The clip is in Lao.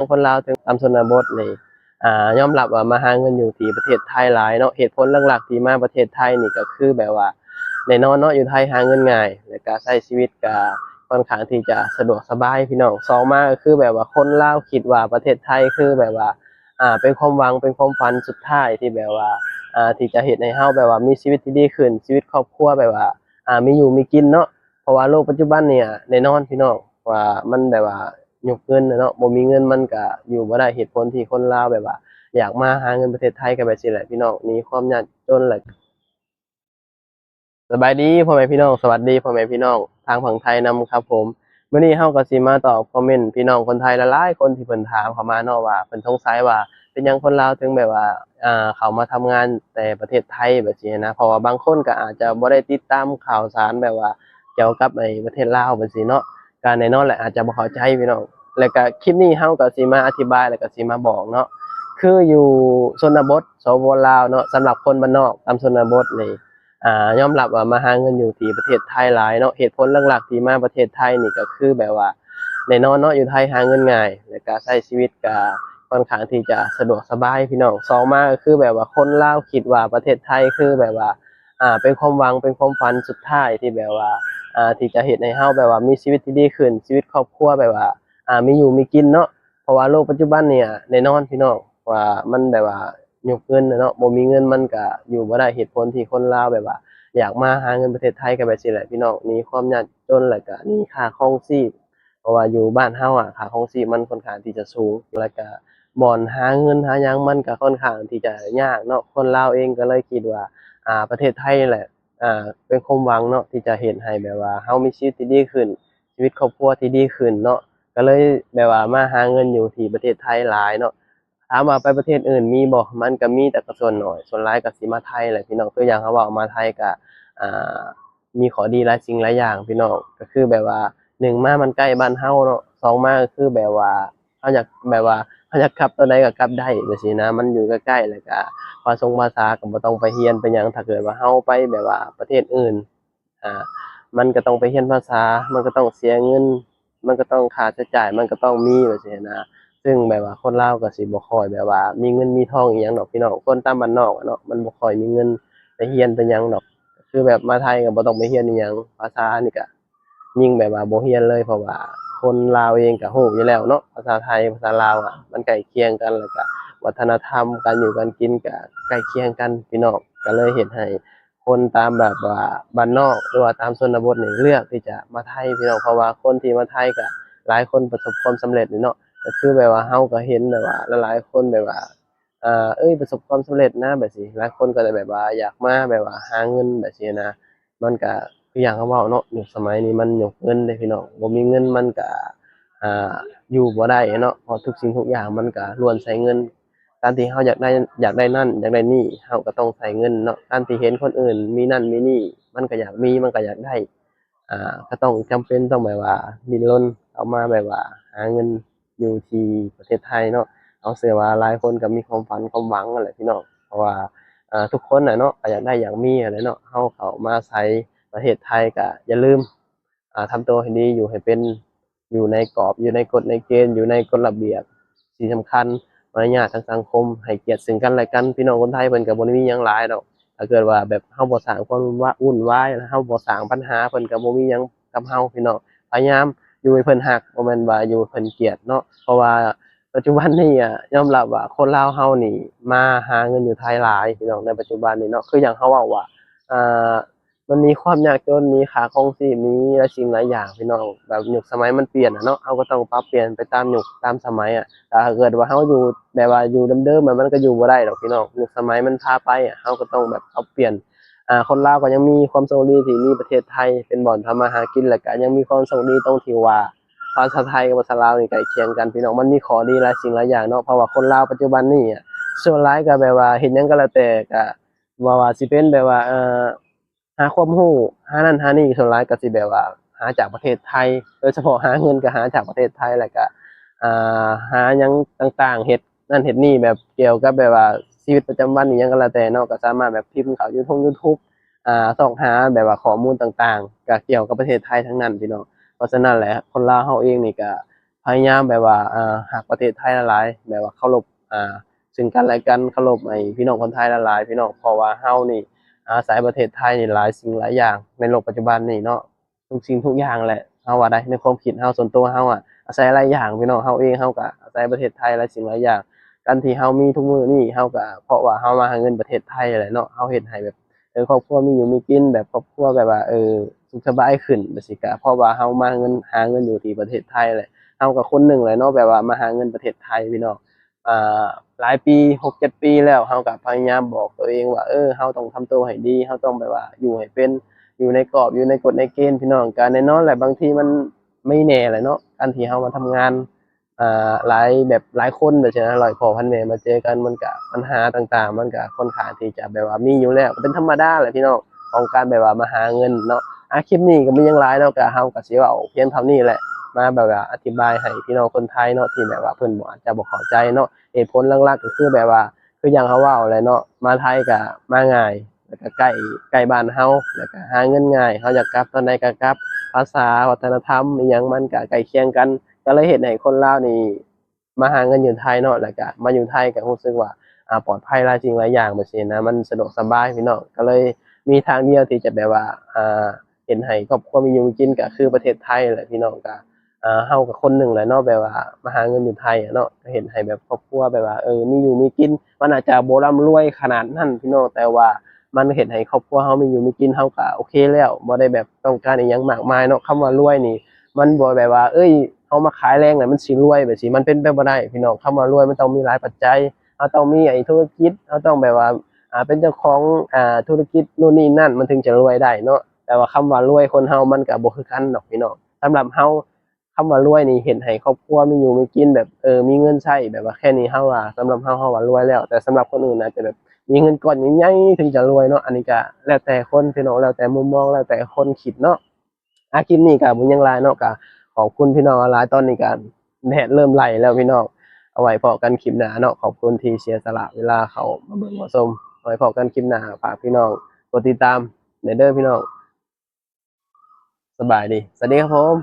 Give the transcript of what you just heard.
ຄົນລາວເຖິງຕາມຊົນນະບົດນີ້ ອາ ຍອມຮັບວ່າມາຫາເງິນຢູ່ທີ່ປະເທດໄທຫຼາຍເນາະ. ເຫດຜົນຫຼັກໆທີ່ມາປະເທດໄທນີ້ກໍຄືແບບວ່າ ແນ່ນອນເນາະ ຢູ່ໄທຫາເງິນງ່າຍ ແລ້ວກໍໃຊ້ຊີວິດກໍຄ່ອນຂ້າງທີ່ຈະສະດວກສະບາຍພີ່ນ້ອງ. ສອງມາກໍຄືແບບວ່າຄົນລາວຄິດວ່າປະເທດໄທຄືແບບວ່າ ອາ ເປັນຄວາມຫວັງ ເປັນຄວາມຝັນສຸດທ້າຍທີ່ແບບວ່າ ອາ ທີ່ຈະເຮັດໃຫ້ເຮົາແບບວ່າມີຊີວິດທີ່ດີຂຶ້ນ ຊີວິດຄອບຄົວແບບວ່າ ອາ ມີຢູ່ມີກິນເນາະ. ເພາະວ່າໂລກປັດຈຸບັນນີ້ ອາ ແນ່ນອນພີ່ນ້ອງ ວ່າມັນແບບວ່າຍຸກເງິນນະເນາະ ບໍ່ມີເງິນມັນກະຢູ່ບໍ່ໄດ້. ເຫດຜົນທີ່ຄົນລາວແບບວ່າຢາກມາຫາເງິນປະເທດໄທກໍແບບຊີ້ແຫຼະພີ່ນ້ອງ ໜີຄວາມຍາກຈົນແຫຼະ. ສະບາຍດີພໍ່ແມ່ພີ່ນ້ອງ ສະຫວັດດີພໍ່ແມ່ພີ່ນ້ອງທາງຝັ່ງໄທນຳຄັບຜົມ. ມື້ນີ້ເຮົາກໍຊິມາຕອບຄອມເມັນພີ່ນ້ອງຄົນໄທຫຼາຍໆຄົນທີ່ເພິ່ນຖາມເຂົ້າມາເນາະ ວ່າເພິ່ນສົງໄສວ່າເປັນຫຍັງຄົນລາວເຖິງແບບວ່າ ອາ ເຂົ້າມາທຳງານແຕ່ປະເທດໄທແບບຊີ້ນະ. ເພາະວ່າບາງຄົນກໍອາດຈະບໍ່ໄດ້ຕິດຕາມຂ່າວສານແບບວ່າກ່ຽວກັບໄອ້ປະເທດລາວແບບຊີ້ເນາະ ກໍແນ່ນອນແຫຼະ ອາດຈະບໍ່ເຂົ້າໃຈພີ່ນ້ອງ. ແລ້ວກໍຄລິບນີ້ເຮົາກໍຊິມາອະທິບາຍ ແລ້ວກໍຊິມາບອກເນາະ ຄືຢູ່ຊົນນະບົດ ສປປ ລາວເນາະ ສຳລັບຄົນບ້ານນອກຕາມຊົນນະບົດນີ້ ອາ ຍອມຮັບວ່າມາຫາເງິນຢູ່ທີ່ປະເທດໄທຫຼາຍເນາະ. ເຫດຜົນຫຼັກໆທີ່ມາປະເທດໄທນີ້ກໍຄືແບບວ່າ ແນ່ນອນເນາະ ຢູ່ໄທຫາເງິນງ່າຍ ແລ້ວກໍໃຊ້ຊີວິດກໍຄ່ອນຂ້າງທີ່ຈະສະດວກສະບາຍພີ່ນ້ອງ. ສອງມາກໍຄືແບບວ່າຄົນລາວຄິດວ່າປະເທດໄທຄືແບບວ່າ ອາ ເປັນຄວາມຫວັງ ເປັນຄວາມຝັນສຸດທ້າຍທີ່ແບບວ່າ ອາ ທີ່ຈະເຮັດໃຫ້ເຮົາແບບວ່າມີຊີວິດທີ່ດີຂຶ້ນ ຊີວິດຄອບຄົວແບບວ່າ ອາ ມີຢູ່ມີກິນເນາະ. ເພາະວ່າໂລກປັດຈຸບັນນີ້ ອາ ແນ່ນອນພີ່ນ້ອງ ວ່າມັນແບບວ່າຍຸກເງິນນະເນາະ ບໍ່ມີເງິນມັນກະຢູ່ບໍ່ໄດ້. ເຫດຜົນທີ່ຄົນລາວແບບວ່າຢາກມາຫາເງິນປະເທດໄທກໍແບບຊີ້ແຫຼະພີ່ນ້ອງ ໜີຄວາມຍາກຈົນ ແລ້ວກະໜີຄ່າຄອງຊີບ ເພາະວ່າຢູ່ບ້ານເຮົາ ອາ ຄ່າຄອງຊີບມັນຄ່ອນຂ້າງທີ່ຈະສູງ ແລ້ວກະບ່ອນຫາເງິນຫາຫຍັງມັນກະຄ່ອນຂ້າງທີ່ຈະຍາກເນາະ. ຄົນລາວເອງກໍເລີຍຄິດວ່າ ອາ ປະເທດໄທນີ້ແຫຼະ ອາ ເປັນຄວາມຫວັງເນາະ ທີ່ຈະເຮັດໃຫ້ແບບວ່າເຮົາມີຊີວິດທີ່ດີຂຶ້ນ ຊີວິດຄອບຄົວທີ່ດີຂຶ້ນເນາະ ກໍເລີຍແບບວ່າມາຫາເງິນຢູ່ທີ່ປະເທດໄທຫຼາຍເນາະ. ຖາມວ່າໄປປະເທດອື່ນມີບໍ່? ມັນກໍມີ ແຕ່ກໍສ່ວນໜ້ອຍ ສ່ວນຫຼາຍກໍຊິມາໄທແຫຼະພີ່ນ້ອງ. ຄືຢ່າງເຮົາເວົ້າມາໄທກໍ ອາ ມີຂໍ້ດີຫຼາຍສິ່ງຫຼາຍຢ່າງພີ່ນ້ອງ ກໍຄືແບບວ່າ ໜຶ່ງມາມັນໃກ້ບ້ານເຮົາເນາະ ສອງມາກໍຄືແບບວ່າເຮົາຢາກ ແບບວ່າເຮົາຢາກກັບຕອນໃດກໍກັບໄດ້ແບບຊີ້ນະ ມັນຢູ່ໃກ້ໆ ແລ້ວກໍພາສງພາສາກໍບໍ່ຕ້ອງໄປຮຽນໄປຫຍັງ. ຖ້າເກີດວ່າເຮົາໄປແບບວ່າປະເທດອື່ນ ອາ ມັນກໍຕ້ອງໄປຮຽນພາສາ ມັນກໍຕ້ອງເສຍເງິນ ມັນກໍຕ້ອງຄ່າໃຊ້ຈ່າຍ ມັນກໍຕ້ອງມີແບບຊີ້ນະ. ຊຶ່ງແບບວ່າຄົນລາວກໍຊິບໍ່ຄ່ອຍແບບວ່າມີເງິນມີທອງອີ່ຫຍັງດອກພີ່ນ້ອງ ຄົນຕາມບ້ານນອກເນາະ ມັນບໍ່ຄ່ອຍມີເງິນໄປຮຽນໄປຫຍັງດອກ. ຄືແບບມາໄທກໍບໍ່ຕ້ອງໄປຮຽນອີ່ຫຍັງ ພາສານີ້ກໍຍິ່ງແບບວ່າບໍ່ຮຽນເລີຍ ເພາະວ່າຄົນລາວເອງກໍຮູ້ຢູ່ແລ້ວເນາະ ພາສາໄທ ພາສາລາວ ອາ ມັນໃກ້ຄຽງກັນ ແລ້ວກໍວັດທະນະທຳ ການຢູ່ການກິນກໍໃກ້ຄຽງກັນພີ່ນ້ອງ ກໍເລີຍເຮັດໃຫ້ ຄົນຕາມແບບວ່າບ້ານນອກ ຫຼືວ່າຕາມຊົນນະບົດນີ້ເລືອກທີ່ຈະມາໄທພີ່ນ້ອງ. ເພາະວ່າຄົນທີ່ມາໄທກໍຫຼາຍຄົນປະສົບຄວາມສຳເລັດນີ້ເນາະ ກໍຄືແບບວ່າເຮົາກໍເຫັນແບບວ່າຫຼາຍໆຄົນແບບວ່າ ເອີຍ ປະສົບຄວາມສຳເລັດນະແບບຊີ້ ຫຼາຍຄົນກໍແບບວ່າຢາກມາແບບວ່າຫາເງິນແບບຊີ້ນະ. ມັນກໍຄືຢ່າງເຮົາເວົ້າເນາະ ຍຸກສະໄໝນີ້ມັນຍຸກເງິນເດ້ພີ່ນ້ອງ ບໍ່ມີເງິນມັນກໍ ອາ ຢູ່ບໍ່ໄດ້ເນາະ ເພາະທຸກສິ່ງທຸກຢ່າງມັນກໍລ້ວນໃຊ້ເງິນ. ການທີ່ເຮົາຢາກໄດ້ ຢາກໄດ້ນັ້ນ ຢາກໄດ້ນີ້ ເຮົາກໍຕ້ອງໃຊ້ເງິນເນາະ. ການທີ່ເຫັນຄົນອື່ນມີນັ້ນມີນີ້ ມັນກໍຢາກມີ ມັນກໍຢາກໄດ້ ອາ ກໍຕ້ອງຈຳເປັນຕ້ອງແບບວ່າດີ້ນລົນເຂົ້າມາແບບວ່າຫາເງິນຢູ່ທີ່ປະເທດໄທເນາະ. ເຮົາເຊື່ອວ່າຫຼາຍຄົນກໍມີຄວາມຝັນຄວາມຫວັງຫັ້ນແຫຼະພີ່ນ້ອງ ເພາະວ່າ ອາ ທຸກຄົນນະເນາະ ກໍຢາກໄດ້ຢາກມີຫັ້ນແຫຼະເນາະ. ເຮົາເຂົ້າມາໃຊ້ປະເທດໄທກໍຢ່າລືມ ອາ ທຳຕົວໃຫ້ດີ ຢູ່ໃຫ້ເປັນ ຢູ່ໃນກອບ ຢູ່ໃນກົດໃນເກນ ຢູ່ໃນກົດລະບຽບ. ສິ່ງສຳຄັນ ມາລະຍາດທາງສັງຄົມ ໃຫ້ກຽດເຊິ່ງກັນແລະກັນ. ພີ່ນ້ອງຄົນໄທເພິ່ນກໍບໍ່ໄດ້ມີຫຍັງຫຼາຍດອກ ຖ້າເກີດວ່າແບບເຮົາບໍ່ສ້າງຄວາມວຸ່ນວາ ວຸ່ນວາຍ ແລະເຮົາບໍ່ສ້າງບັນຫາ ເພິ່ນກໍບໍ່ມີຫຍັງກັບເຮົາພີ່ນ້ອງ. ພະຍາຍາມຢູ່ໃຫ້ເພິ່ນຮັກ ບໍ່ແມ່ນວ່າຢູ່ໃຫ້ເພິ່ນກຽດເນາະ ເພາະວ່າປັດຈຸບັນນີ້ ອາ ຍອມຮັບວ່າຄົນລາວເຮົານີ້ມາຫາເງິນຢູ່ໄທຫຼາຍພີ່ນ້ອງ ໃນປັດຈຸບັນນີ້ເນາະ. ຄືຢ່າງເຮົາເວົ້າວ່າ ອາ ມັນມີຄວາມຍາກຈົນ ມີຄ່າຄອງຊີບ ມີຫຼາຍສິ່ງຫຼາຍຢ່າງພີ່ນ້ອງ. ແບບຍຸກສະໄໝມັນປ່ຽນອະເນາະ ເຮົາກໍຕ້ອງປັບປ່ຽນໄປຕາມຍຸກຕາມສະໄໝອະ. ຖ້າເກີດວ່າເຮົາຢູ່ແບບວ່າຢູ່ເດີມໆ ມັນກໍຢູ່ບໍ່ໄດ້ດອກພີ່ນ້ອງ ຍຸກສະໄໝມັນພາໄປອະ ເຮົາກໍຕ້ອງແບບປັບປ່ຽນ. ອາ ຄົນລາວກໍຍັງມີຄວາມໂຊກດີທີ່ມີປະເທດໄທເປັນບ່ອນທຳມາຫາກິນ ແລະກະຍັງມີຄວາມໂຊກດີຕົງທີ່ວ່າພາສາໄທກັບພາສາລາວນີ້ໃກ້ຄຽງກັນພີ່ນ້ອງ. ມັນມີຂໍ້ດີຫຼາຍສິ່ງຫຼາຍຢ່າງເນາະ ເພາະວ່າຄົນລາວປັດຈຸບັນນີ້ ສ່ວນຫຼາຍກໍແບບວ່າເຮັດຫຍັງກໍແລ້ວແຕ່ ກະບໍ່ວ່າຊິເປັນແບບວ່າ ເອີ ຫາຄວາມຮູ້ ຫານັ້ນຫານີ້ ສ່ວນຫຼາຍກໍຊິແບບວ່າຫາຈາກປະເທດໄທ ໂດຍສະເພາະຫາເງິນກໍຫາຈາກປະເທດໄທ ແລ້ວກໍ ອາ ຫາຫຍັງຕ່າງໆ ເຮັດນັ້ນເຮັດນີ້ ແບບກ່ຽວກັບແບບວ່າຊີວິດປະຈຳວັນອີ່ຫຍັງກໍແລ້ວແຕ່ເນາະ ກໍສາມາດແບບພິມເຂົ້າຢູທູບ ຢູທູບ ອາ ຊອກຫາແບບວ່າຂໍ້ມູນຕ່າງໆ ກໍກ່ຽວກັບປະເທດໄທທັງນັ້ນພີ່ນ້ອງ. ເພາະສະນັ້ນແຫຼະ ຄົນລາວເຮົາເອງນີ້ກໍ ພະຍາຍາມແບບວ່າ ອ່າ ຮັກປະເທດໄທຫຼາຍໆ ແບບວ່າເຄົາລົບ ອ່າ ຊຶ່ງກັນແລະກັນ ເຄົາລົບໃຫ້ພີ່ນ້ອງຄົນໄທຫຼາຍໆ ພີ່ນ້ອງ ເພາະວ່າເຮົານີ້ອາໄສປະເທດໄທນີ້ຫຼາຍສິ່ງຫຼາຍຢ່າງໃນໂລກປັດຈຸບັນນີ້ເນາະ. ທຸກສິ່ງທຸກຢ່າງແຫຼະ ເຮົາວ່າໄດ້ ໃນຄວາມຄິດເຮົາ ສ່ວນຕົວເຮົາອະ ອາໄສຫຼາຍຢ່າງ ພີ່ນ້ອງ. ເຮົາເອງເຮົາກໍອາໄສປະເທດໄທຫຼາຍສິ່ງຫຼາຍຢ່າງ. ການທີ່ເຮົາມີທຸກມື້ນີ້ ເຮົາກໍເພາະວ່າເຮົາມາຫາເງິນປະເທດໄທແຫຼະເນາະ. ເຮົາເຮັດໃຫ້ແບບ ເອີ ຄອບຄົວມີຢູ່ມີກິນ ແບບຄອບຄົວແບບວ່າ ເອີ ສຸກສະບາຍຂຶ້ນ ແບບຊີ້ກະເພາະວ່າເຮົາມາເງິນ ຫາເງິນຢູ່ທີ່ປະເທດໄທແຫຼະ. ເຮົາກໍຄົນໜຶ່ງແຫຼະເນາະ ແບບວ່າມາຫາເງິນປະເທດໄທ ພີ່ນ້ອງ. ອ່າ ຫຼາຍປີ ຫົກເຈັດປີແລ້ວ ເຮົາກໍພະຍາຍາມບອກຕົວເອງວ່າ ເອີ ເຮົາຕ້ອງທຳຕົວໃຫ້ດີ ເຮົາຕ້ອງແບບວ່າຢູ່ໃຫ້ເປັນ ຢູ່ໃນກອບ ຢູ່ໃນກົດໃນເກນ ພີ່ນ້ອງ. ກໍແນ່ນອນແຫຼະ ບາງທີມັນມີແດ່ແຫຼະເນາະ ການທີ່ເຮົາມາທຳງານ ອ່າ ຫຼາຍ ແບບຫຼາຍຄົນແບບຊີ້ນະ ຮ້ອຍພໍ່ພັນແມ່ມາເຈີກັນ ມັນກະ ບັນຫາຕ່າງໆ ມັນກະຄ່ອນຂ້າງທີ່ຈະແບບວ່າມີຢູ່ແລ້ວ ກໍເປັນທຳມະດາແຫຼະ ພີ່ນ້ອງ ຂອງການແບບວ່າມາຫາເງິນເນາະ. ອາ ຄລິບນີ້ກໍບໍ່ມີຫຍັງຫຼາຍເນາະ ກໍເຮົາກໍຊິເວົ້າພຽງເທົ່ານີ້ແຫຼະ ມາແບບວ່າອະທິບາຍໃຫ້ພີ່ນ້ອງຄົນໄທເນາະ ທີ່ແບບວ່າເພິ່ນບໍ່ ອາດຈະບໍ່ເຂົ້າໃຈເນາະ. ເຫດຜົນຫຼັກໆ ກໍຄືແບບວ່າ ຄືຢ່າງເຮົາເວົ້າແຫຼະເນາະ ມາໄທກໍມາງ່າຍ ແລ້ວກໍໃກ້ ໃກ້ບ້ານເຮົາ ແລ້ວກໍຫາເງິນງ່າຍ ເຮົາຢາກກັບຕອນໃດກໍກັບ ພາສາ ວັດທະນະທຳ ອີ່ຫຍັງມັນກໍໃກ້ຄຽງກັນ ກໍເລີຍເຮັດໃຫ້ຄົນລາວນີ້ມາຫາເງິນຢູ່ໄທເນາະ ແລ້ວກໍມາຢູ່ໄທກໍຮູ້ສຶກວ່າ ອາ ປອດໄພຫຼາຍສິ່ງຫຼາຍຢ່າງແບບຊີ້ນະ ມັນສະດວກສະບາຍ ພີ່ນ້ອງ. ກໍເລີຍມີທາງດຽວທີ່ຈະແບບວ່າ ອາ ເຮັດໃຫ້ຄອບຄົວມີຢູ່ມີກິນກໍຄືປະເທດໄທແຫຼະ ພີ່ນ້ອງ. ກໍ ອ່າ ເຮົາກໍຄົນໜຶ່ງແຫຼະເນາະ ແບບວ່າມາຫາເງິນຢູ່ໄທອະເນາະ ກໍເຮັດໃຫ້ແບບຄອບຄົວແບບວ່າ ເອີ ມີຢູ່ມີກິນ ມັນອາດຈະບໍ່ລ່ຳລວຍຂະໜາດນັ້ນ ພີ່ນ້ອງ ແຕ່ວ່າມັນເຮັດໃຫ້ຄອບຄົວເຮົາມີຢູ່ມີກິນ ເຮົາກໍໂອເຄແລ້ວ ບໍ່ໄດ້ແບບຕ້ອງການອີ່ຫຍັງມາກມາຍເນາະ. ຄຳວ່າລວຍນີ້ ມັນບໍ່ແບບວ່າ ເອີຍ ເຮົາມາຂາຍແລງແລ້ວມັນຊິລວຍ ແບບຊີ້ ມັນເປັນໄປບໍ່ໄດ້ ພີ່ນ້ອງ. ຄຳວ່າລວຍມັນຕ້ອງມີຫຼາຍປັດໄຈ ເຮົາຕ້ອງມີໄອ້ທຸລະກິດ ເຮົາຕ້ອງແບບວ່າ ອ່າ ເປັນເຈົ້າຂອງ ອ່າ ທຸລະກິດໂນ່ນນີ້ນັ້ນ ມັນເຖິງຈະລວຍໄດ້ເນາະ. ແຕ່ວ່າຄຳວ່າລວຍຄົນເຮົາມັນກໍບໍ່ຄືກັນດອກ ພີ່ນ້ອງ. ສຳລັບເຮົາ ຄຳວ່າລວຍນີ້ເຮັດໃຫ້ຄອບຄົວມີຢູ່ມີກິນແບບ ເອີ ມີເງິນໃຊ້ ແບບວ່າແຄ່ນີ້ເຮົາວ່າ ສຳລັບເຮົາ ເຮົາວ່າລວຍແລ້ວ ແຕ່ສຳລັບຄົນອື່ນອາດຈະແບບມີເງິນກ້ອນໃຫຍ່ໆ ເຖິງຈະລວຍເນາະ. ອັນນີ້ກໍແລ້ວແຕ່ຄົນ ພີ່ນ້ອງ ແລ້ວແຕ່ມຸມມອງ ແລ້ວແຕ່ຄົນຄິດເນາະ. ອາ ຄລິບນີ້ກໍບໍ່ມີຫຍັງຫຼາຍເນາະ ກໍຂອບຄຸນພີ່ນ້ອງຫຼາຍໆ. ຕອນນີ້ກໍແດດເລີ່ມໄລ່ແລ້ວ ພີ່ນ້ອງ ເອົາໄວ້ພໍ້ກັນຄລິບໜ້າເນາະ. ຂອບຄຸນທີ່ເສຍສະຫຼະເວລາເຂົ້າມາເບິ່ງມາຊົມ ເອົາໄວ້ພໍ້ກັນຄລິບໜ້າ. ຝາກພີ່ນ້ອງກົດຕິດຕາມແດ່ເດີ ພີ່ນ້ອງ. ສະບາຍດີ ສະຫວັດດີຄັບຜົມ.